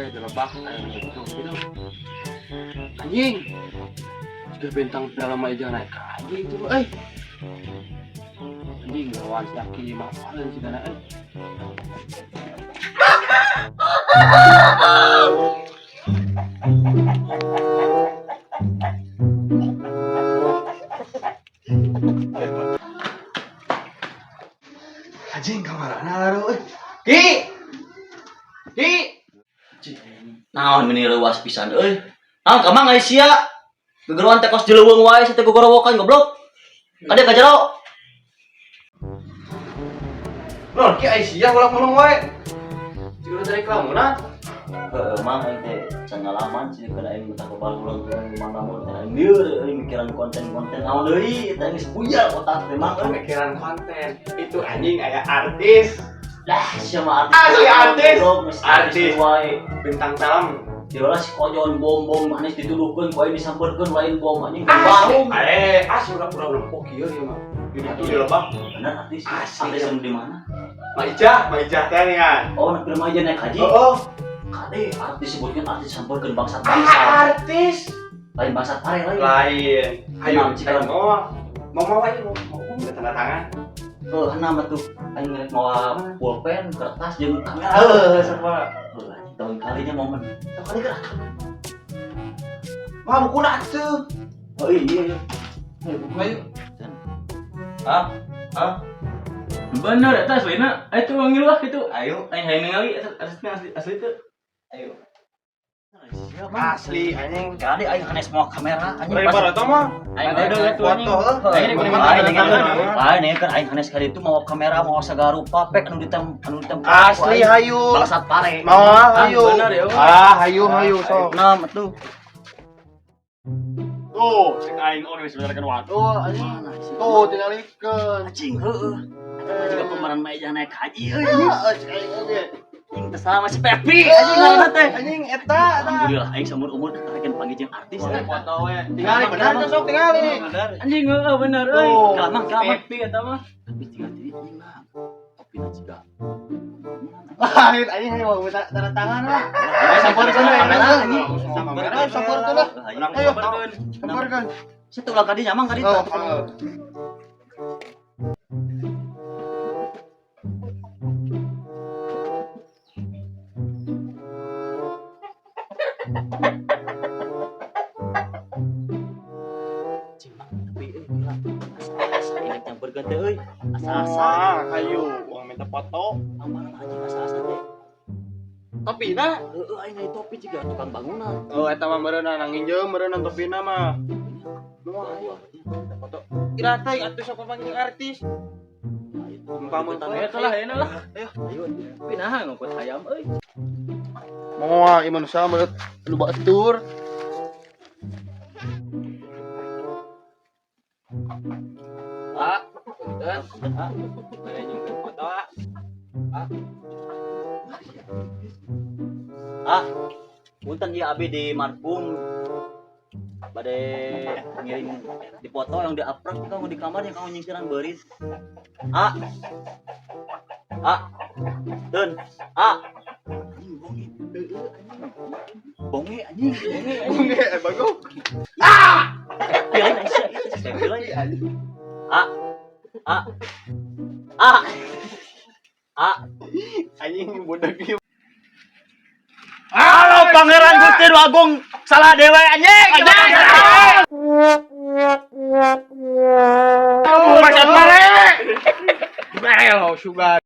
Eh, di lebak aya gitu gitu. Anjing. Jika bintang film aja naik haji itu euy. Anjing lawan si Aki mah apaleun si dana euy. Anjing kamarana lalu euy. Ki. Ki. Naon meni leuwas pisan euy. Naon ka mang sia? Gegeruan teh kos di leuweung wae teh gogorowokan goblok. Kade ka jero. Lor, Ki Aisyah ulang-ulang wae. Jika dari kelamunan. Heeh, mang aing teh can ngalaman sih kana aing mah kebal ulang mana mun teh aing lieur euy mikiran konten-konten naon deui eta geus buyar otak teh mang euy. Pemikiran konten itu anjing aya artis. Lah sia mah artis. Asli artis. Goblok, geus Artis. wae. Bintang film. Dirola si kojon bom-bom manis dituduhkeun ku aing disampeurkeun lain bom anjing Asli. barum. Eh, asli udah nempok kieu ieu mah. Di ditu di lebak. Bener artis. Asli. Artis yang di mana? Maijah teh nih kan. Oh, nak film aja naik haji. Oh, Kade artis sebutkan artis sampeurkeun bangsat bangsa. artis. Lain bangsat pare lain. Lain. Ayo, Kenal, Cik. ayo mau. Mau mau ayo mau mau minta tanda tangan. Heuh, hana mah tuh aing rek mawa pulpen, kertas jeung kamera. Heuh, sama. Heuh, anjing tahun kalinya momen. Tahun kali gerak. Mah bukuna atuh. Oh iya iya. Ayo buku ayo. Ah, ah. Bener eta aslina. Itu manggil lah itu. Ayo, Aing hayang ningali eta asli asli asli teu. Ayo. Asli anjing. Kade aing hanes mawa kamera anjing. Dari baroto mah. Aing ada atuh anjing. Foto heuh. Aing rek Minimal Lain tanda tangan. lain ya kan aing hanes kali itu mawa kamera mawa segala rupa pek anu ditem Asli hayu. Bangsat pare. Mau hayu. Bener ya. Ah, hayu hayu sok. Nah, atuh. Tuh, cek aing oh geus benerkeun waktu. Tuh, anjing. Tuh, tingalikeun. Anjing heueuh. Eta juga pemeran Maijah naik haji euy. Heeh, cek aing oge. Anjing teu sama si Pepi anjing ngaranna teh. Anjing eta tah. Alhamdulillah aing seumur umur katakan panggil jeung artis. Foto we. Tingali bener tuh sok tingali. Anjing heeh bener euy. Tuh. Kalamang kalamang. Pepi eta mah. Tapi tinggal diri anjing mah. Topina jiga. Lain anjing hayu mau minta tanda tangan lah. Ayo Sampeurkeun we kamera anjing. Kamera sampeurkeun lah. Ayo. Ayo, sampeurkeun. Situ ulah ka dinya mang ka ditu. Oh, heeh. Anjing mang tapi euy gila. Asa-asa inget nyamperkeun teh euy. Asa-asa. Ah, hayu, uang minta foto. Aman anjing asa-asa teh. Topina? Heeh aing aya topi jiga tukang bangunan. Oh, eta mah meureunna nang nginjem meureunna topina mah. Wah, ayo. Foto. Kira teh atuh sok papanggil artis. Umpama Eta lah ayeuna lah. Ayo. Tapi naha ngopot hayam euy. Moal ieu manusia meureut anu batur. Ah, punten. Mana nyungkeun foto ah. Ah, punten ieu abi di Markum bade ngiring di foto yang di upload kamu di kamar yang kamu nyingsiran beuris. Ah. Ah. Dun. Ah. Anjing bonge. Bonge anjing, bonge anjing. Bunge eh bagong. Lain Aisyah, itu lain. Ah. Ah. Ah. Ah. Anjing budak ieu. Halo Pangeran Gusti Agung, salah dewe anjing. Macam mare. Bel, sugan.